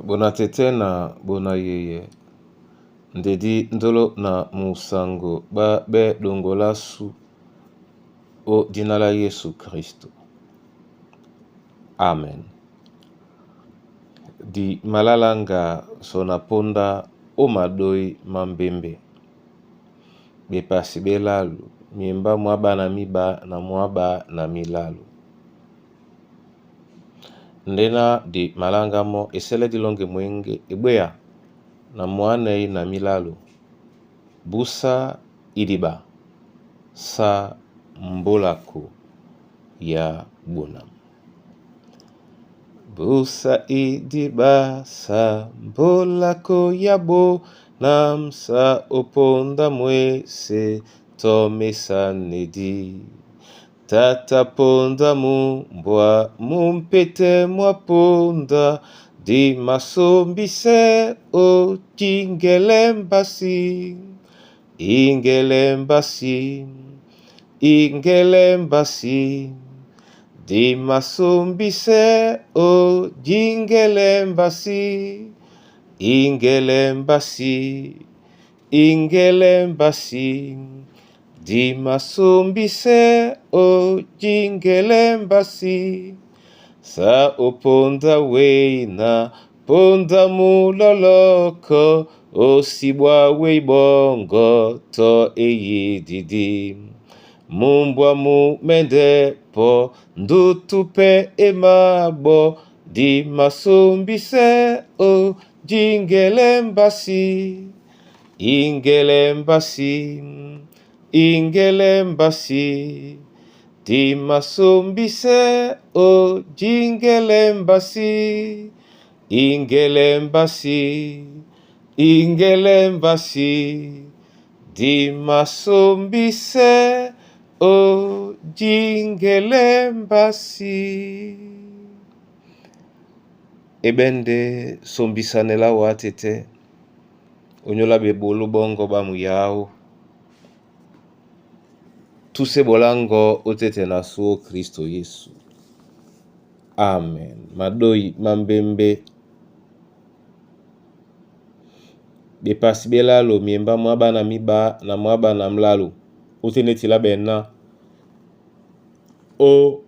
Bona tete na bona yeye ndedi ndolo na musango ba be dongola su o dina la Yesu Kristo. Amen. Di malalanga so na ponda o madoi ma mbembe bepasi belalu miemba mwa bana miba na mwa ba na milalu. Ndena di malanga mɔ esɛlɛ di lɔ́ŋgɛ mwěŋge ebwéya na mwǎnɛ́ na milalu busa idiɓa sa mbólako ya bonam. Busa idiɓa sa mbolako ya bonam sa oponda mwese tɔ mesanedi. Tata ponda mumbwa mumpete mwa ponda di masombisɛ o jingelɛmbasi ingelɛmbasi ingelɛmbasi di masombisɛ o jingelɛmbasi ingelɛmbasi ingelɛmbasi di masombisɛ o jingelɛmbasi sa oponda weina ponda muloloko osibwa wei bongo to eyididi mumbwa mumende po ndutu pe emabo di masombisɛ o jingelɛmbasi ingelɛmbasi ingelɛmbasi di masombisɛ o jingelɛmbasi ingelɛmbasi ingelɛmbasi di masombisɛ o jingelɛmbasi. Ebende sombisanela wa tete onyola bebolu bongo ba muyao tuse bolango otete na su o Kristo Yesu. Amen. Madoi mambembe bepasi belalo miemba mwa bana miba na mwa bana mlalu otenetila bena o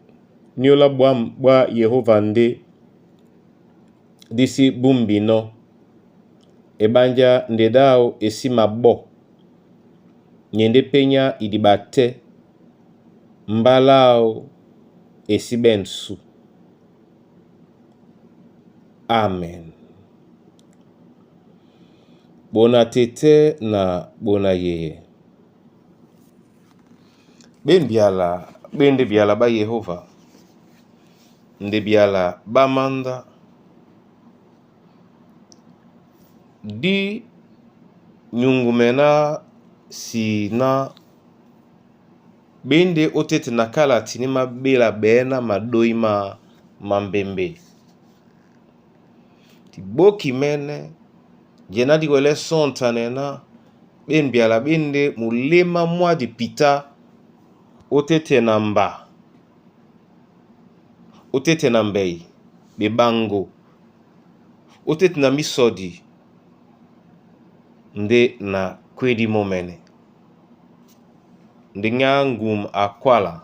niola bwam bwa Yehova nde disi bumbino ebanja ndedao esi mabo nyende penya idiba te mbalao esi bensu. Amen. Bona tete na bona yeye. Bembiala bende biala ba Yehova nde biala bamanda di nyungumena si na bende otete na kala tini mabela bena madoi ma mambembe. Ti boki mene jena diwele sonta nena bembiala bende mulema mwa dipita otete na mba otete na mbei bebango otete na misodi nde na kwedi momene nde nya ngum akwala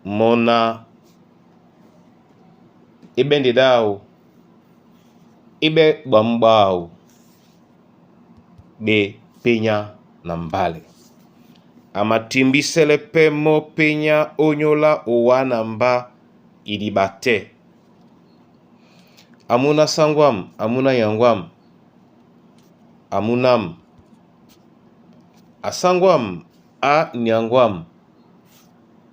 mona ebende dao ebe gbamgbao be penya na mbale. Amatimbisele pe mo penya onyola owa na mba idiba te. Amuna sangwam, amuna yangwam, amunam. Asangwam a nyangwam.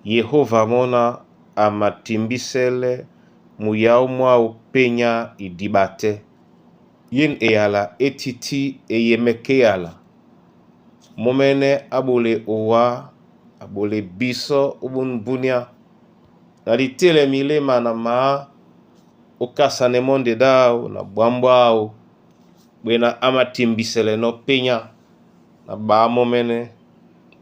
Yehova mona amatimbisele muyao mwao penya idiba te. Yen eyala etiti eyemekeyala. Momene abole owa abole biso obunbunia na litele milema na maa okasane monde dao na bwambwao bwena amatimbisele no penya na ba momene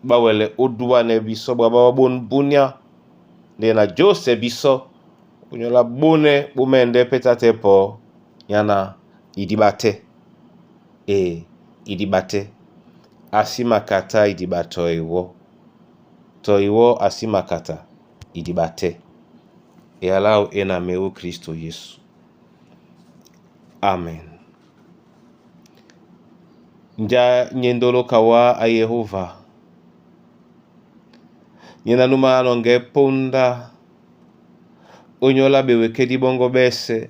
bawele oduwane biso bwa ba bonbunia nde na jose biso onyola bone bomende petate po Nyana idiba tɛ́ e idiba tɛ́ a sí makatá idiba tɔ ewɔ́ tɔ ewɔ́ a sí makata idiba tɛ́ e aláw e na mɛ ó Kristo Yesu. Amen. Nja nyendolo kawa a Yehova. Nyena numa alonge ponda onyola bewekedi bongo bese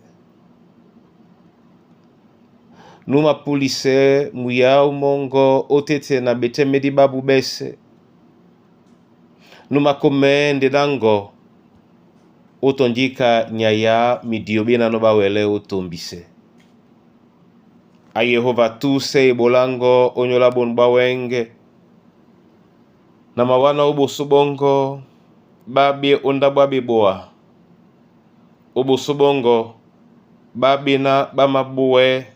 numa pulise muyau mongo otete na betemedi babu bese numa komende dango otondika nyaya midio bena no bawele otombise. A Yehova tuse ebolango onyola bonu bawenge na mawana oboso bongo babe onda bwa beboa oboso bongo babena bamaboe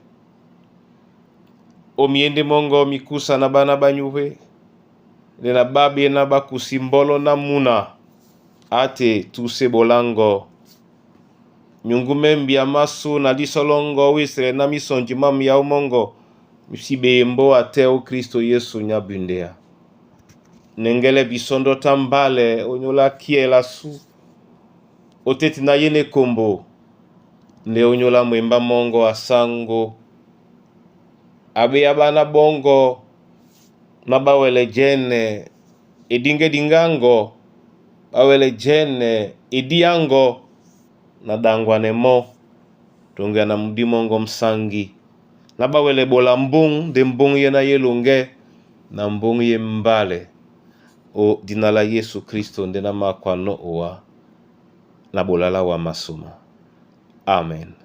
omiende mongo mikusa na bana banyuhe nde na babena bakusi mbolo na muna ate tuse bolango nyungu membi ya masu na lisolongo wisele na misonji mamu ya umongo misi bembo ate o Kristo Yesu nyabundea nengele bisondo tambale onyola kiela su oteti na yene kombo nde onyola mwemba mongo asango abe ya bana bongo na bawele jene edinge dingango bawele jene ediango na dangwane mo tonge na mudimongo msangi na bawele bola mbung nde mbung ye na yelonge na mbung ye mbale o dina la Yesu Kristo nde na makwa no owa na bolala wa masuma. Amen.